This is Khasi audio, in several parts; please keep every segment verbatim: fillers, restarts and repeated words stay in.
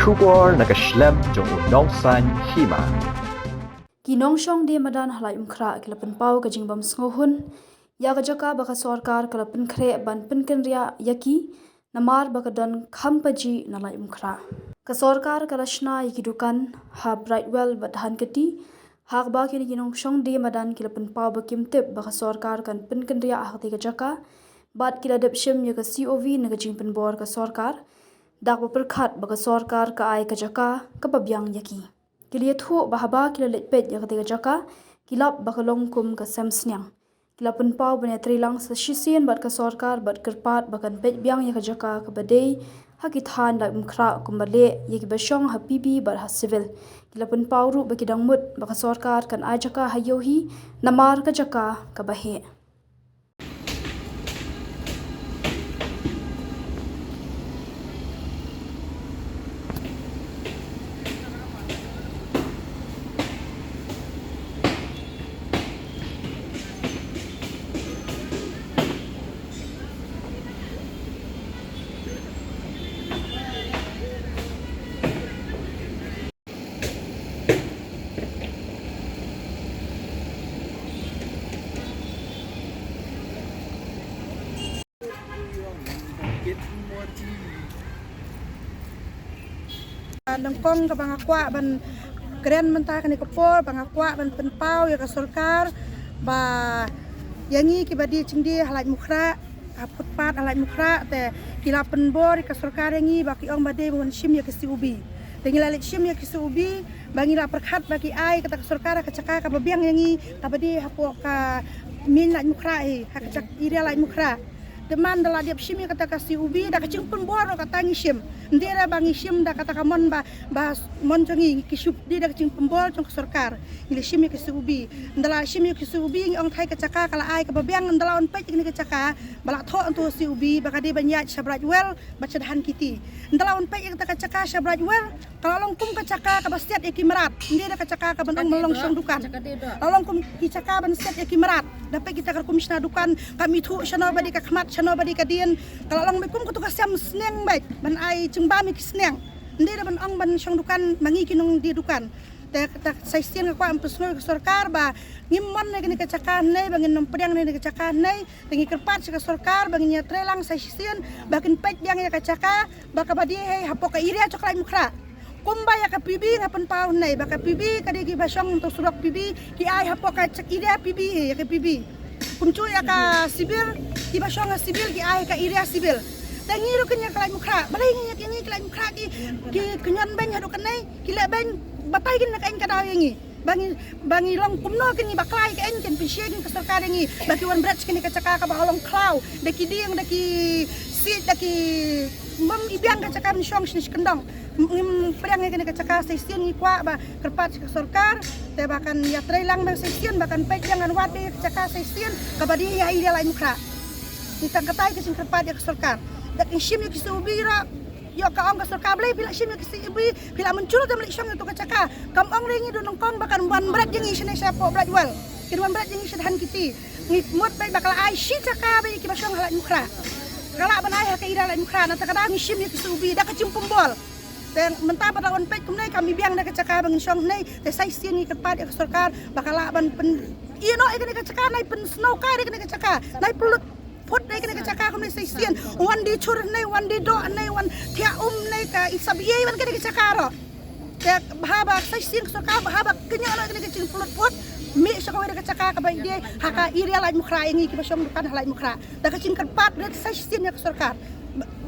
Khubor na ka shlem jong u Nongsaiñ Hima. Ki nongshong die madan ha Laitumkhrah ki la pynpaw ka jingbym sngewhun ïa ka jaka ba ka sorkar ka la pynkhreh ban pynkynriah ïa ki, namar ba ka don kham pajih na Laitumkhrah. Ka sorkar ka la shna ïa ki dukan ha Brightwell bad Dhankheti, ha kaba kine ki nongshong die madan ki la pynpaw ba kim tip ba ka sorkar kan pynkynriah ha katei ka jaka, bad ki la dep shim ïa ka C O V na ka jingpynbor ka sorkar, da kaba pyrkhat ba ka sorkar ka ai ka jaka kaba biang ïa ki. Ki la ïathuh ba haba ki la leit peit ïa katei ka jaka, ki lap ba ka long kum ka sem sniang. Ki la pynpaw ban ïatreilang sa shisien bad ka sorkar bad kyrpad ba kan peit biang ïa ka jaka kaba dei ha ki thaiñ Laitumkhrah kumba leh ïa kiba shong ha P B bad ha Civil. Ki la pynpaw ruh ba ki dang mut ba ka sorkar kan ai jaka ha ïew hi, namar ka jaka kaba heh. Nyngkong kaba nga kwah ban kren mynta kane ka por, ba nga kwah ban pynpaw ïa ka sorkar ba ïa ngi kiba die jingdie ha Laitumkhrah, ha footpath ha Laitumkhrah, te ki la pynbor ïa ka sorkar ïa ngi ba ki ong ba dei ban shim ïa ka C O B. Te ngi la leit shim ïa ka C O B, ba ngi la pyrkhat ba ki ai kata ka sorkar ka jaka kaba biang ïa ngi, kaba dei hapoh ka main Laitumkhrah hi, ha ka jaka area Laitumkhrah. Te man da la dep shim ïa kata ka C O B, da ka jingpynbor ruh kata ngi shim. Ym dei re ba ngi shim da kata ka mon ba, ba mon jong ngi, ngi ki shu die da ka jingpynbor jong ka sorkar. Ngi la shim ïa ka C O B. Ynda la shim ïa ka C O B, ngi ong thai ka jaka ka la ai kaba biang, ynda la wan peit ïa kane ka jaka ba la thoh hangto ha C O B, ba ka dei ban ïaid sha Brightwell bad sha Dhankheti. Ynda la wan peit ïa kata ka jaka sha Brightwell, ka la long kum ka jaka kaba siat ïa ki mrad. Ym dei da ka jaka kaban ong ban long shong dukan. La long kum ki jaka ban siat ïa ki mrad. Da peit kita ka rukom shna dukan, kam ithuh shano ba dei ka khmat, shano ba dei ka dien. Ka la long beit kum katu ka sem sniang beit, ban ai jingbam ïa ki sniang. Ym dei da ban ong ban shong dukan ma ngi ki nongdie dukan. Te, te sa shisien nga kwah ban pynsngew ïa ka sorkar ba ngim mon ïa kane ka jaka hangne, ba ngin ym pdiang ïa kane ka jaka hangne. Te ngi kyrpad sha ka sorkar ba ngin ïatreilang sa shisien ba kin peit biang ïa ka jaka ba kaba dei hi hapoh ka area jong ka Laitumkhrah. Kumba ïa ka P B nga pynpaw hangne ba ka P B ka dei kiba shong hangto surok P B, ki ai hapoh ka area P B hi ïa ka P B. Kumjuh ïa ka Civil, kiba shong ha Civil ki ai ka area Civil. Te ngi ruh kin ïa ka Laitumkhrah, balei ngi ïa ka ngi ka Laitumkhrah ki, ki kynñion beiñ haduh kane, ki leh beiñ, batai kin na ka aiñ ka daw ïa ngi. Ba ngi, ba ngi long kumno kin ngi bakla ïa ka aiñ, kin pynshitom ka sorkar ïa ngi ba ki wan bret kane ka jaka kaba ha long khlaw da ki dieng, da ki siej, da ki, bym i biang ka jaka ban shong shane shi kyndong. Ngim pdiang ïa kane ka jaka, sa shisien ngi kwah ba kyrpad ka sorkar te ba kan ïatreilang biang sa shisien, ba kan peit biang, kan wad biang ïa ka jaka sa shisien kaba dei ha area Laitumkhrah. Ngi tang katai ka jingkyrpad ïa ka sorkar. Da kin shim ïa ka C O B ruh, ïoh ka ong ka sorkar, balei phi la shim ïa ka C O B, phi la mynjur te ym leit shong ïa tu ka jaka. Kam ong re ngi da nyngkong ba kan wan bret ïa ngi shane shapoh Brightwell, kin wan bret ïa ngi sha Dhankheti. Ngi mut beit ba ka la ai shi jaka beit ïa kiba shong ha Laitumkhrah. Ka lah ban ai ha ka area Laitumkhrah, nangta ka daw ngi shim ïa ka C O B da ka jingpynbor. Te mynta ba la wan peit kumne kam i biang da ka jaka ba ngin shong hangne, te sa shisien ngi kyrpad ïa ka sorkar ba ka lah ban pyn, ïa noh ïa kane ka jaka, nai pynsngew kai ïa kane ka jaka, nai pynlut phut ïa kane ka jaka kumne sa shisien. Wan die jhur hangne, wan die doh hangne, wan thiah um hangne, ka i sap ïa wan kane ka jaka ruh. Te bha ba sa shisien ka sorkar, bha ba kynnoh noh ïa kane ka jingpynlut phut, mih sha kawei da ka jaka kaba ïadei ha ka area Laitumkhrah ïa ngi kiba shong dukan ha Laitumkhrah. Da ka jingkyrpad rit sa shisien ïa ka sorkar.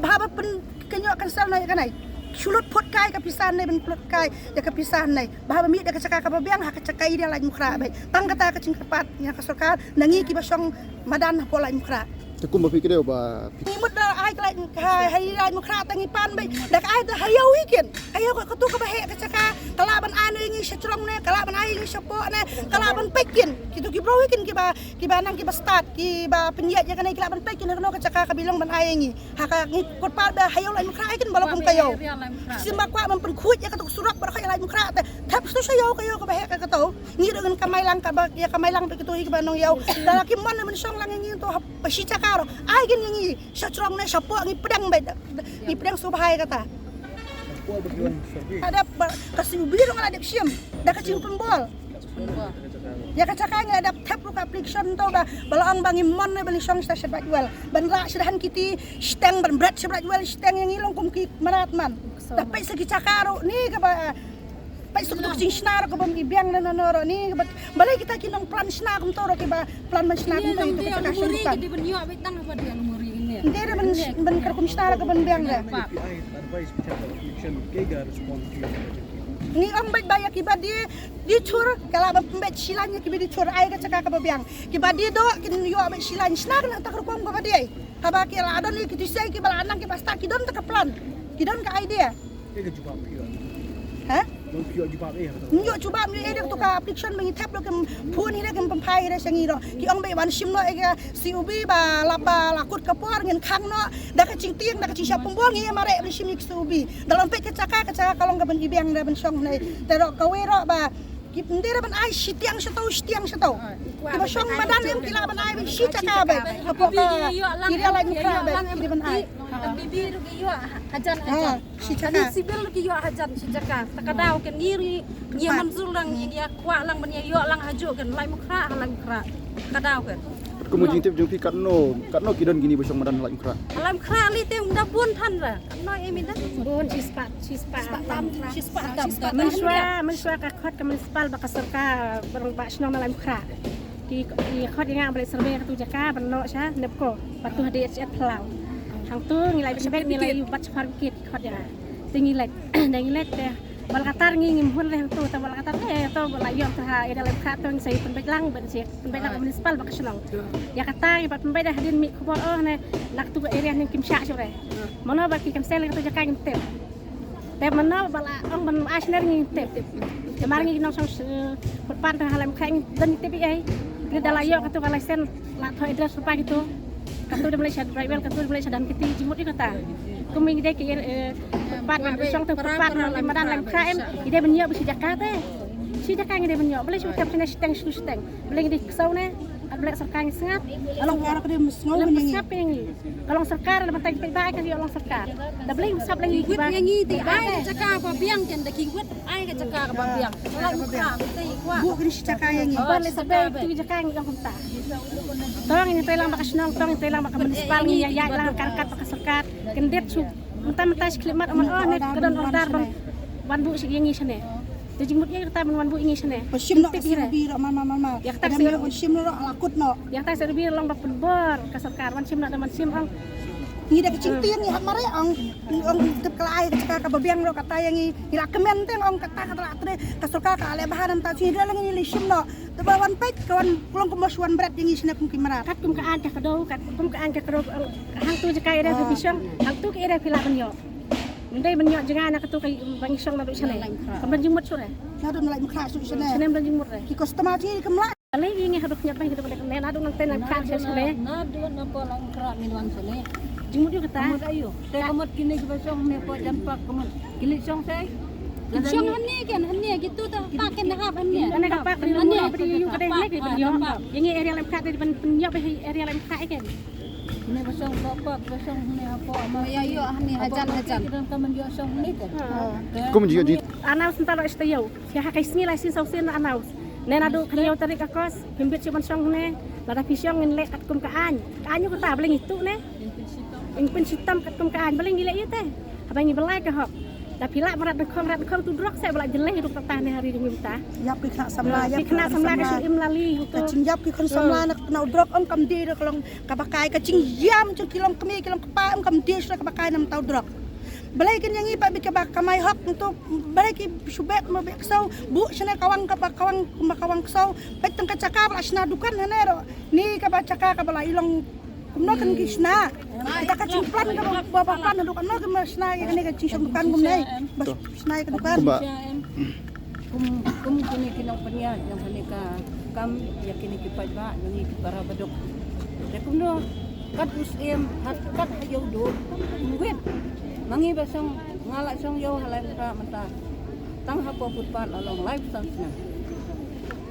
Bha ba pyn kynnoh kan sel na ïa kane. Shu lut phut kai ka pisa hangne, ban pynlut kai ïa ka pisa hangne. Bha ba mih da ka jaka kaba biang ha ka jaka area Laitumkhrah beit. Tang kata ka jingkyrpad ïa ka sorkar na ngi kiba shong madan hapoh Laitumkhrah. Te kumba phi kdew ba phi, ngi mut da ai ka Lai, ha, ha area Laitumkhrah te ngi pan beit. Da ka ai te ha ïew hi kin. Ha ïew ka, katu kaba heh ka jaka. Ka lah ban ai noh ïa ngi sha jrong ne, ka lah ban ai ïa ngi shapoh ne, ka lah ban peit kin. Kitu ki briew hi kin kiba, kiba nang kiba stad, kiba pynïaid ïa kane, ki lah ban peit kin ha kano ka jaka kaba i long ban ai ïa ngi. Ha ka ngi kyrpad ba ha ïew Laitumkhrah hi kin, ba long kum ka ïew. Shisien ba kwah ban pynkhuid ïa katu ka surok baroh ha Laitumkhrah te thep sha ïew ka ïew kaba heh ka katu. Ngi ruh ngin kamai lang kaba, ïa kamai lang beit katu hi kaba nongïew. Da la kim mon ban shong lang ïa ngi to ha shi jaka ruh. Ai kin ïa ngi sha jrong ne shapoh, ngi pdiang beit. Ngi pdiang sngewbha ïa kata. Ada ba-, ka C O B ruh nga la dep shim da ka jingpynbor. Ïa ka jaka ngi la dep thep ruh ka application to ba, ba la ong ba ngim mon ne ban shong sha Shadwell, ban rah sha dhan kiti shiteng, ban bret sha Shadwell shiteng, ïa ngi long kum ki mrad man. Da peit sa ki jaka ruh ni kaba, peit sa ka jingshna ruh kaba ym i biang na no ruh ni kaba, balei kita ki nongplan shna kumto ruh kiba plan ban shna kumto ïa ka jaka shong dukan. Ym dei ban, ban kyrkum shna ruh kaba ym biang ruh. Ngi ong beit ba ïa kiba die, die chur, ka lah ban pynbeit shi lain ïa kiba die chur, ai ka jaka kaba biang. Kiba die doh kin ïoh beit shi lain, shna kane ha ka rukom kaba die. Haba ki la don ïa ki tu sei kiba la nang kiba stad ki don ta ka plan, ki don ka idea. Ha? Ym ïoh jubab, ym ïoh ei da kato ka application ba ngi thep ruh kim phone hi ruh kim pynphai hi ruh sha ngi ruh. Ki ong beit wan shim noh ïa ka C O B ba la, ba la kut ka por ngin khang noh. Da ka jingtieng, da ka jingshah pynbor ngi ïa mareh ban shim ïa ka C O B. Da long peit ka jaka, ka jaka ka long kaban i biang da ban shong hangne. Te ruh kawei ruh ba ki ym dei ruh ban ai shiteng shato, shiteng shato. Kiba shong madan em ki lah ban ai beit shi jaka beit. Hapoh ka area Laitumkhrah beit ki dei ban ai. Bibi ruh ki ïoh hajan, hajan. Shi jaka. Civil ruh ki ïoh hajan shi jaka. Ta ka daw kan ngi ruh ngi ïa manzur lang, ngi ïa kwah lang ban ïa ïoh lang hajuh kan Laitumkhrah, ha Laitumkhrah. Ka daw kan. Kum ka jingtip jong phi katno, katno ki don kine ba shong madan ha Laitumkhrah? Ha Laitumkhrah lei te ym da bun than ra. Katno em i da? Bun, shispah, shispah tam. Shispah tam. Mynshuwa, mynshuwa ka khot ka municipal bad ka sorkar ba rong ba shnong na Laitumkhrah. Ki, ki khot ïa nga ban leit survey katu jaka ban noh sha NEEPCO. Bad tu ha D H L Phyllaw. Hangtu ngi la ïa bad ngi la ïa bad certificate khot ïa nga. Te ngi leit, da ngi leit te ba la katar ngi ngim hun re hangtu, te ba la katar te to ba la ïoh te ha area Laitumkhrah to ngi sa ïa pynbeit lang, ban sa ïa pynbeit lang ka municipal bad ka shnong. Ïa kata ngi pat pynbeit da hadien mih khubor oh ne na katu ka area ne kim shah shuh re. Mano ba ki cancel katu jaka ngim tip. Te mano ba la ong ban ai shner ngi tip. Te mar ngi nongshong footpath ha Laitumkhrah ngi don tip ei. Ngi da la ïoh katu ka license la thoh address ruh pa kito. Katu da Malaysia driver katu da Malaysia dan kiti jingmut ïa kata. Kum ngi dei ki, eh, footpath ban shong tu footpath na madan Laitumkhrah em. Ngi dei ban ïoh ba shi jaka te. Shi jaka ngi dei ban ïoh. Balei shu thep shane shiteng shu shiteng. Balei ngi dei ksew ne. Balei sorkar ngi sngap. Along ka dei sngew ngi. Ka long sorkar, la ban tang peit ba ai ka ïoh long sorkar. Da balei sap lagi kiba. Ïa ngi te ai ka jaka ba biang kan da ki wit ai ka jaka ba biang. Laitumkhrah te i kwah. Buh kini shi jaka ïa ngi. Ba le sabe tu jaka ngi long kumta. Tong ngi te lang ba ka shnong, tong ngi te lang ba ka municipal ngi ïa ïa lang ka kat ba ka sorkar. Kendit shu. Mynta mynta shi khlem mat amat oh ne ka don order ban wan buh shi ïa ngi shane. Te jingmut ïa kata ban wan buh ïa ngi shane. Ba shim noh ka C R B ruh ma ma ma ma. Ïa kata C R B shim noh la kut noh. Ïa kata C R B long ba pynbor ka sorkar wan shim noh da man shim ong. Ngi da ka jingtieng ngi hap mareh ong. Ong tip ka la ai ka jaka kaba biang ruh kata ïa ngi. Ngi la kmen te ong kata kata la tre ka sorkar ka leh bha namta ngi da la ngi leit shim noh. Te ba wan peit ka wan long kumba shu wan bret ïa ngi shane kum ki mrad. Katkum ka aiñ ka kdew, katkum ka aiñ ka kdew. Hangtu jaka area phi shong, hangtu ka area phi lah ban ïoh. Ym dei ban ïoh jngai na katu ka ba ngi shong naduh shane. Kam don jingmut shuh re. Naduh na Laitumkhrah shuh shane. Shane ym don jingmut re. Ki customer jngai kam lah. Balei ngi haduh khñiot ba ngi haduh khñiot ne naduh nangta na Laitumkhrah shuh shane. Naduh na Laitumkhrah ngi wan shane. Jingmut ïa kata. Ka mut aïu. Te ka mut kine kiba shong ne hapoh Jan Park ka mut. Ki leit shong shai. Ki shong hangne kan, hangne kitu ta park kan hap hangne. Hangne ka park hangne ba dei ïa ka dei hangne ka ïoh. Ïa ngi area Laitumkhrah dei ban pynïoh ba area Laitumkhrah kan. Hangne ba shong ka park, ba shong hangne hapoh ama. Ïa ïoh hangne hajan hajan. Ki don ka man ïoh shong hangne kan. Kum ji ji. Announce mynta la ista ïoh. Ïa ha ka sngi la sien saw sien announce. Ne naduh ka hynñiew tarik August, phim bit shuh ban shong hangne. Lada phi shong ngin leh katkum ka aiñ. Ka aiñ ïa kata balei ngi tuh ne. Ngi pynshitom katkum ka aiñ balei ngi leh ïa te. Haba ngi blai ka hok. Da phi lah mrad nyngkong, mrad nyngkong tu drok se ba la jyllei ruh kata ne ha ri jong ngi mynta. Ïap ki khynnah samla, ïap ki khynnah samla ka shu im lali. Ka jingïap ki khun samla na kata u drok ong kam dei ruh ka long kaba kai ka jingïam jong ki long kmie ki long kpa ong kam dei shuh kaba kai na mynta u drok. Balei kin ïa ngi ba bit kaba kamai hok ntu balei ki shu beh ma beh ksew buh shane ka wang kaba ka wang kumba ka wang ksew peit tang ka jaka ba la shna dukan hane ruh ni kaba jaka kaba la i long. Kumno kan ki shna. Kita ka jingplan ka ba, ba, ba plan haduh kumno kan ba shna ïa kane ka jingshong dukan kumne. Ba shna ïa ka dukan. Kumba. Kum, kum kine ki nongpynïaid jong kane ka kam ïa kine ki paidbah jong ngi ki para baduk. Te kumno kat u syiem, kat, kat ha ïew duh. Wit. Ma ngi ba shong, nga la shong ïew ha Laitumkhrah mynta. Tang hapoh footpath la long laiphew san snem.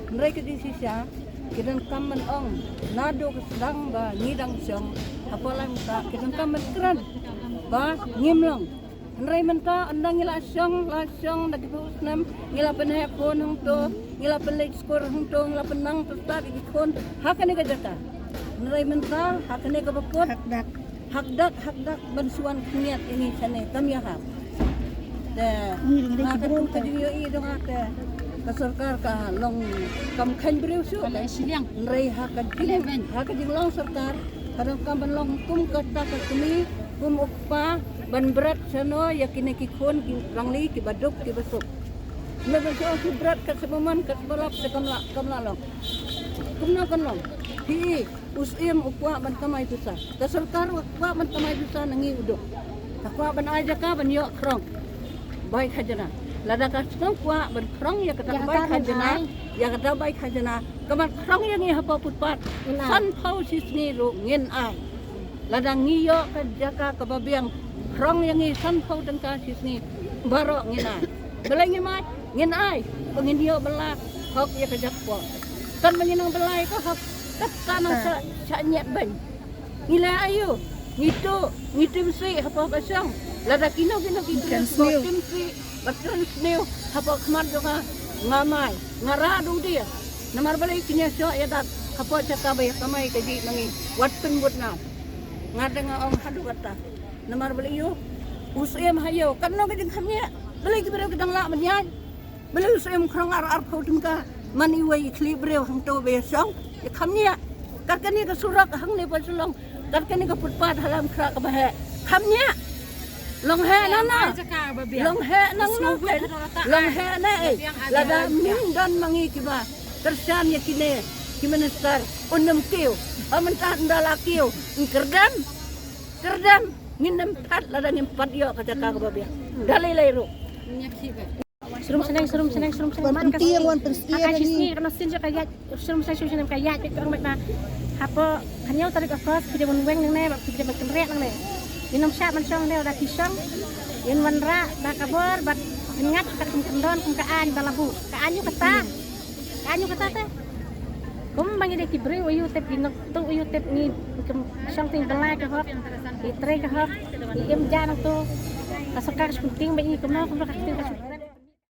Hynrei ka jingshisha Ki donkam ban ong, naduh ka sdang ba ngi dang shong hapoh Laitumkhrah, ki donkam ban kren ba ngim long. Hynrei mynta ynda ngi la shong, la shong da ki phew snem, ngi la pynheh khun hangto, ngi la pynleit skul hangto, ngi la pynnang pynstad ïa ki khun ha kane ka jaka. Hynrei mynta ha kane kaba kut, hakdak, hakdak ban shu wan khyndiat ïa ngi shane kam ïahap. Te ha ka jingïohi jong nga te ka sorkar ka long kam kheiñ briew shuh. Hynrei ha ka jing, ha ka jinglong sorkar ka donkam ban long kum kata ka kmie, kum u kpa, ban bret shano ïa kine ki khun ki rangli kiba duk kiba suk. Me ba shu ki bret kat sha ba mon kat sha ba lap te kam lah, kam lah long. Kumno kan long? Hi, u Syiem u kwah ban kamai pisa. Ka sorkar u kwah ban kamai pisa na ngi u duk. Ka kwah ban ai jaka ban ïoh khrong bai khajana. Lada ka sngewkwah ban khrong ïa kata ka bai khajana, ïa kata bai khajana, ka ban khrong ïa ngi hapoh putpat. Sanphew shisngi ruh ngin ai. Lada ngi ïoh ka jaka kaba biang, khrong ïa ngi sanphew tyngka shisngi, baroh ngin ai. Balei ngim ai? Ngin ai ba ngin ïoh bylla hok ïa ka jaka. Kan ba ngin nang bylla ïa ka hok, kat ka nang sa, sa ñiat beiñ. Ngi leh aïu? Ngi tuh, ngi tim sih hapoh ka shong. Lada kino kino ki kren sniew, tim sih bad kren sniew hapoh khmat jong nga, nga mai, nga rah duh dia. Namar balei kine shoh ïa dat hapoh jaka ba ïa kamai ka jingmane wat pynbud na. Nga dang nga ong haduh kata. Namar balei ïoh u Syiem ha ïoh katno ka jingkham ïa. Balei ki briew ki dang lah ban ïaid? Balei u Syiem khrong ar arphew tyngka man iwei i khlieh briew hangto ba ïa shong ïa kham ïa. Kat kane ka surok hangne pa Shillong, kat kane ka putpat ha Lamkhra kaba heh, kham ïa. Long heh na na, long heh na na, long heh na eh. Lada min don ma ngi kiba kyrshan ïa kine ki minister, un nym kiew. Ym mynta ynda la kiew, kyrdem, kyrdem. Ngin nym pat lada ngim pat ïoh ka jaka kaba biang. Da lei lei ruh. Shrum shneng, shrum shneng, shrum shneng. Wan pyntieng, wan pyntieng. Ka shisngi ka nang sin jaka ïaid. Shrum shneng, shrum shneng ka ïaid. Peit ka ong beit ba hapoh hynñiew tarik August phi dei ban weng nangne, ba phi dei ban kynriah nangne. Ngin ym shah ban shong nangne, lada phi shong ngin wanrah da ka bor bad ngin ngat kat kum kyndon kum ka aiñ ba la buh. Ka aiñ u kata. Ka aiñ u kata te. Kumba ngi dei ki briew u ïoh tip, ngi nongtuh u ïoh tip, ngi kum shong te ngi bylla ka hok, ngi trei ka hok, ngi im ja nangto. Ka sorkar ka shu pyntieng beit ngi kumno kumno ka ktien ka shu.